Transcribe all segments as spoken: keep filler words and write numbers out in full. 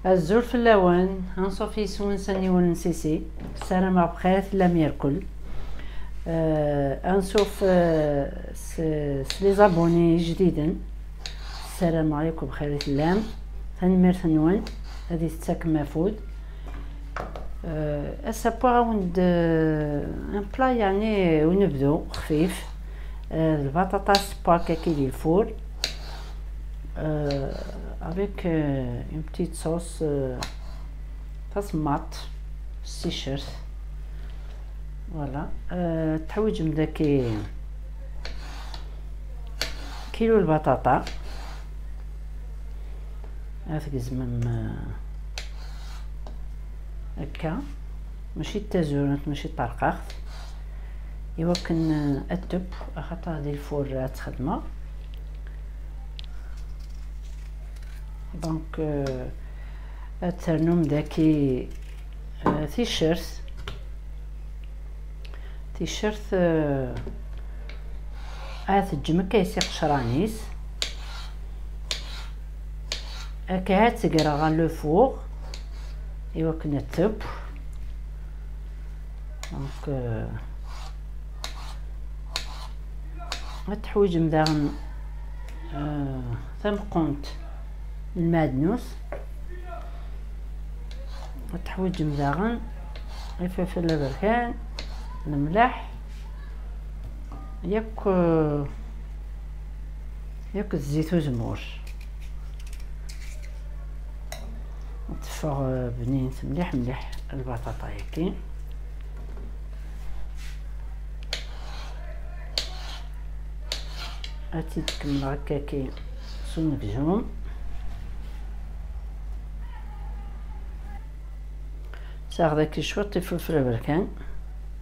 Azul fell-awen, anṣuf yis-wen s aniwel n Sisi. Ssarameɣ bxir tellam irkel. Euh, anṣuf, euh, s, s les abonnés ijdiden. Ssarameɣ yakk bxir i tellam. Tanemmirt-nwen, ad iyi-tettakem afud. Euh, ass-a wwiɣ-awen-d, euh, un plat, yeɛni, unebdu xfif. Euh, d lbaṭaṭa s pwak akka di lfur. Euh, avec, euh, une petite sauce, euh, tasemmaḍt s ticcert. Voilà. Euh, teḥwiǧem daki kilu lbaṭaṭa. Ad tgezmem, euh, akka. Mačči d tazurant, mačči d tarqaɣt. Iwakken, euh, ad tebb, axaṭer di lfur ad tt-xedmeɣ. Donc, euh, ad ternum daki, euh, ticcert. Ticcert, euh, ad teǧǧem akka s iqecran-is. Akka ad tt-greɣ ɣer le four, iwakken ad tebb. Donc, euh, ad teḥwiǧem daɣen, euh, tameqqunt n lmeɛdnus. Ad teḥwiǧem daɣen ifilfil aberkan, lemleḥ, yakk, euh, yakk d zzit uzemmur. Ad teffeɣ, euh, bnint mliḥ mliḥ lbaṭaṭa-yagi. Ad tt-id-kemmleɣ akkaki s unebzum. Sɛiɣ daki cwiṭ ifulful aberkan,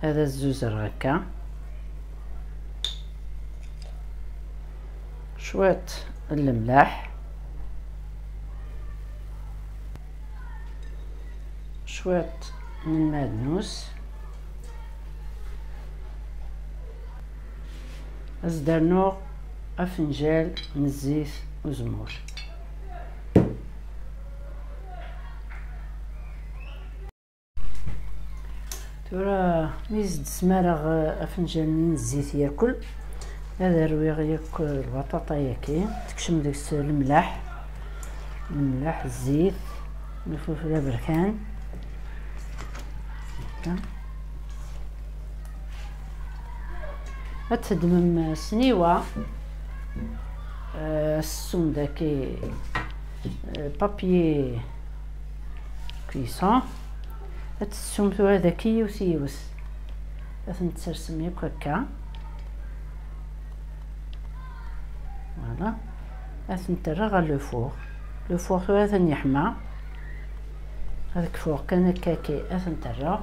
ad azzuzeɣ akka. Cwiṭ n lemleḥ, cwiṭ n lmeɛdnus, ad s-d-rnuɣ afenjal n zzit uzemmur. Tura mi s-d-smareɣ, eh, afenjal n zzit yerkel, ad rwiɣ yakk lbaṭaṭa-yagi, tekcem deg-s lemleḥ, lemleḥ, zzit, lfulful aberkan. Akka. Ad teddmem sniwa, eh, ad tessum daki, eh, papier cuisson. Ad tessum tura daki yiwet yiwet. Ad tent-tsersem yakk akka. Voilà. Ad tent-rreɣ ɣer le four. Le four tura atan yeḥma. Ad kfuɣ kan akkaki, ad tent-rreɣ.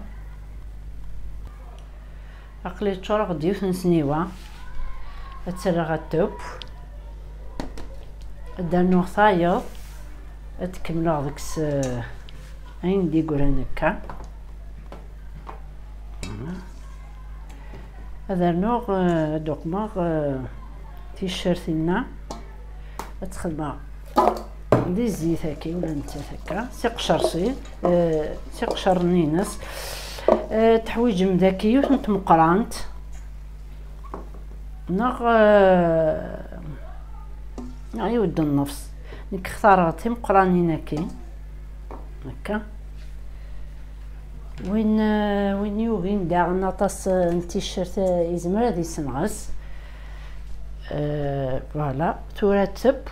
Aql-i ččureɣ-d yiwet n sniwa. Ad tt-rreɣ ad tebb. Ad d-rnuɣ tayeḍ. Ad t-kemmleɣ deg-s, eh, ayen d-yeggran akka. Ad rnuɣ, eh, ad uqmeɣ, eh, ticcert-inna. Ad tt-xedmeɣ di zzit-agi, ula nettat akka, s iqcerṣi, eh, s iqcerren-ines. Eh, teḥwiǧem daki yiwet n tmeqrant, neɣ, eh, neɣ yiwet d nnefs. Nekk xtareɣ timeqranin-agi. Akka. Win, eh, win yugin daɣen aṭas, eh, n ticcert, eh, yezmer ad yessenɣes. Eh, voilà, tura tebb.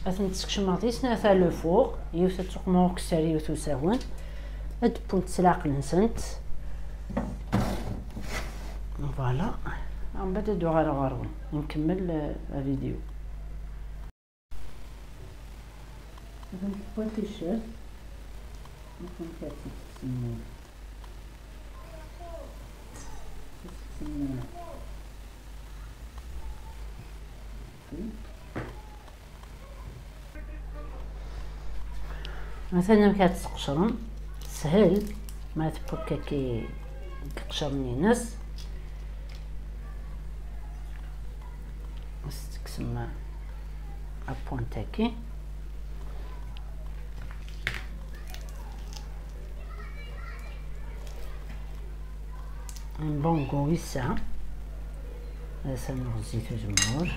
Ad tent-skecmeɣ di snat ɣer le four, yiwet ad tuqmeɣ ukessar, yiwet usawen. Ad d-wwent s leɛqel-nsent. Voilà. Mbeɛd ad uɣaleɣ ɣer-wen. Nkemmel, eh, avidyu. Ad nḥewwa ticcert. Nxeddem kra n tseksemmur. Tseksemmur. Atan amek ad tqecrem. Teshel. Ma tfukk akka deg iqecren-ines. Ad s-tekksem apwant-agi. Un bon goût wis tesɛa. Ad as-rnuɣ zzit uzemmur.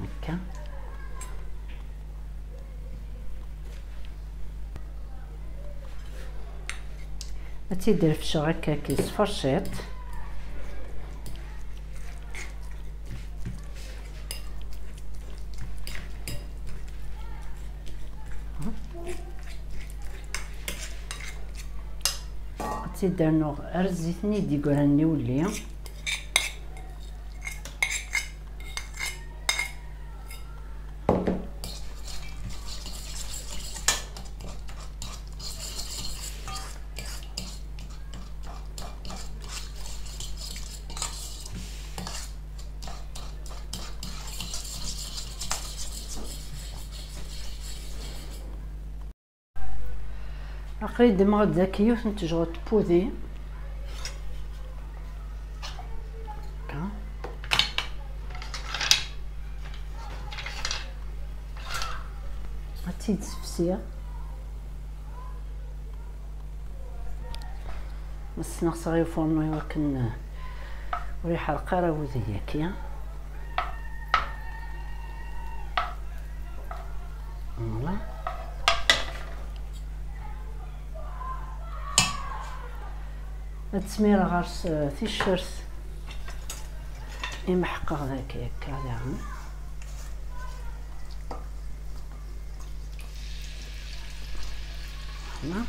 Akka. Ad tt-id-refceɣ akka s tferciṭ. Ad tt-id-rnuɣ ar zzit-nni i d-yeggran n iwelli. Aql-i ddmeɣ-d daki yiwet n tejɣelt n wudi. Akka. Ad tt-id-ssefsiɣ. Ad sneɣseɣ i ufurnu i wakken ur iḥerq ara wudi-agi. Voilà. Ad smireɣ ɣer-s, eh, ticcert i meḥqeɣ daki akka daɣen. Voilà.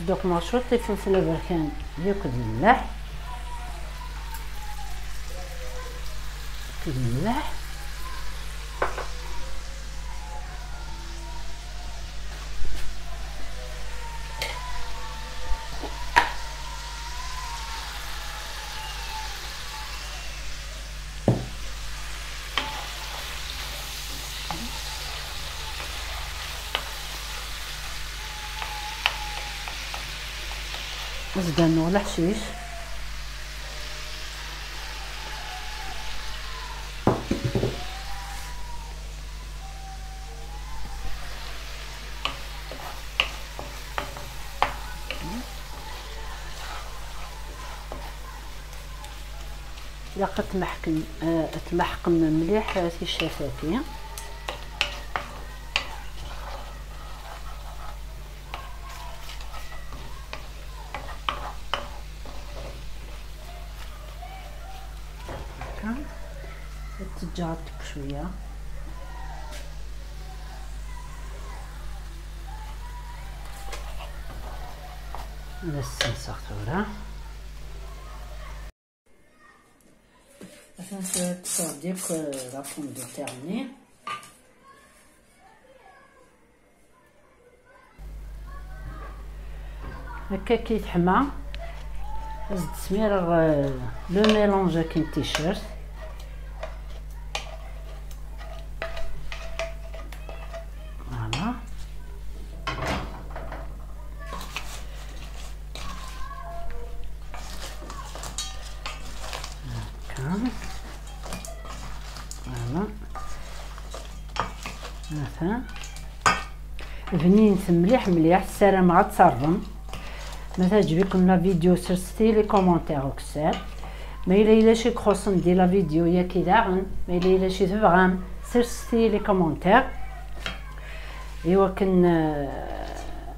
Sduqmeɣ cwiṭ ifelfel aberkan yakk d lmelḥ. Akked lmelḥ. Ad s-d-rnuɣ leḥcic. Ilaq ad tmeḥkem, eh, ad tmeḥkem mliḥ, eh, ticcert-agi. هكا. تتجرد شوية. نسمسها ثورة. Atan tura ṭṭseɣ-d akk la pomme de terre-nni. Akka i teḥma. Ad s-d-smireɣ, euh, le mélange akin n ticcert. Voilà. هكا. Voilà. هذا. بنينت مليح مليح، ssarameɣ ad tt-terḍem. Ma teɛǧeb-iken la vidéo, serset-iyi les commentaires ukessar. Ma yella yella ci ixuṣṣen di la vidéo-yagi daɣen, ma yella yella ci tebɣam, serset-iyi les commentaires. Iwakken, euh,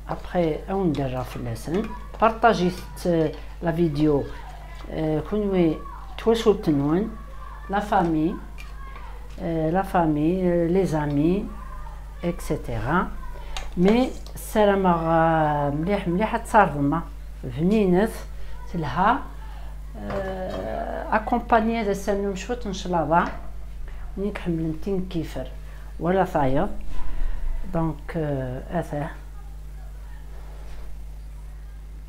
après, ad wen-d-rreɣ fell-asen. Partagit, euh, la vidéo, euh, kunwi twacult-nwen, la famille, euh, la famille, euh, les amis, et cetera. Mais ssarameɣ, euh, mliḥ mliḥ ad tt-terḍem. Bninet, telha, euh, accompagné d asernum cwiṭ n claḍa. Win i iḥemmlen tin n yifer wala tayeḍ. Donc, euh, atah.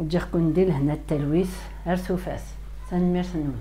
Ǧǧiɣ-ken di lehna d talwit ar tufat. Tanemmirt-nwen.